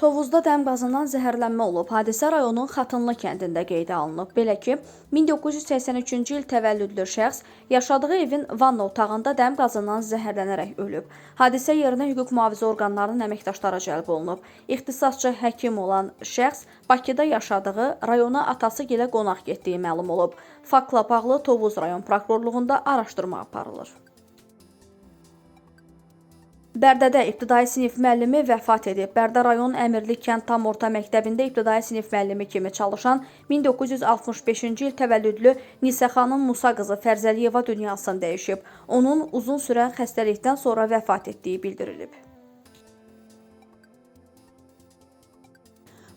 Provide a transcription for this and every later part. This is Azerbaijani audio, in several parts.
Tovuzda dəm qazından zəhərlənmə olub. Hadisə rayonun Xatınlı kəndində qeydə alınıb. Belə ki, 1983-cü il təvəllüdlü şəxs yaşadığı evin vanna otağında dəm qazından zəhərlənərək ölüb. Hadisə yerinə hüquq mühafizə orqanlarının əməkdaşları cəlb olunub. İxtisasca həkim olan şəxs Bakıda yaşadığı rayona atası gilə qonaq getdiyi məlum olub. Faktla bağlı Tovuz rayon prokurorluğunda araşdırma aparılır. Bərdədə ibtidai sinif müəllimi vəfat edib. Bərdə rayon Əmirli kənd tam orta məktəbində ibtidai sinif müəllimi kimi çalışan 1965-ci il təvəllüdlü Nisə xanım Musa qızı Fərzəliyeva dünyasını dəyişib. Onun uzun sürən xəstəlikdən sonra vəfat etdiyi bildirilib.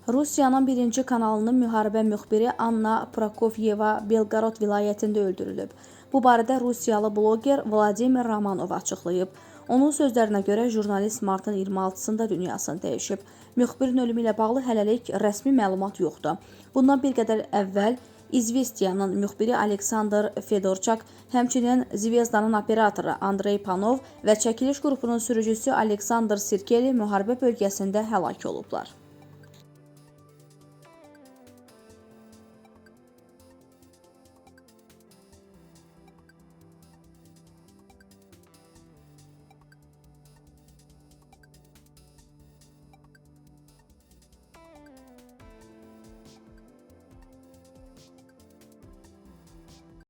Rusiyanın birinci kanalının müharibə müxbiri Anna Prokofyeva Belqorod vilayətində öldürülüb. Bu barədə Rusiyalı bloger Vladimir Romanov açıqlayıb. Onun sözlərinə görə jurnalist martın 26-sında dünyasını dəyişib. Müxbirin ölümü ilə bağlı hələlik rəsmi məlumat yoxdur. Bundan bir qədər əvvəl İzvestiyanın müxbiri Aleksandr Fedorçak, həmçinin Zvezdanın operatoru Andrey Panov və çəkiliş qrupunun sürücüsü Aleksandr Sirkeli müharibə bölgəsində həlak olublar.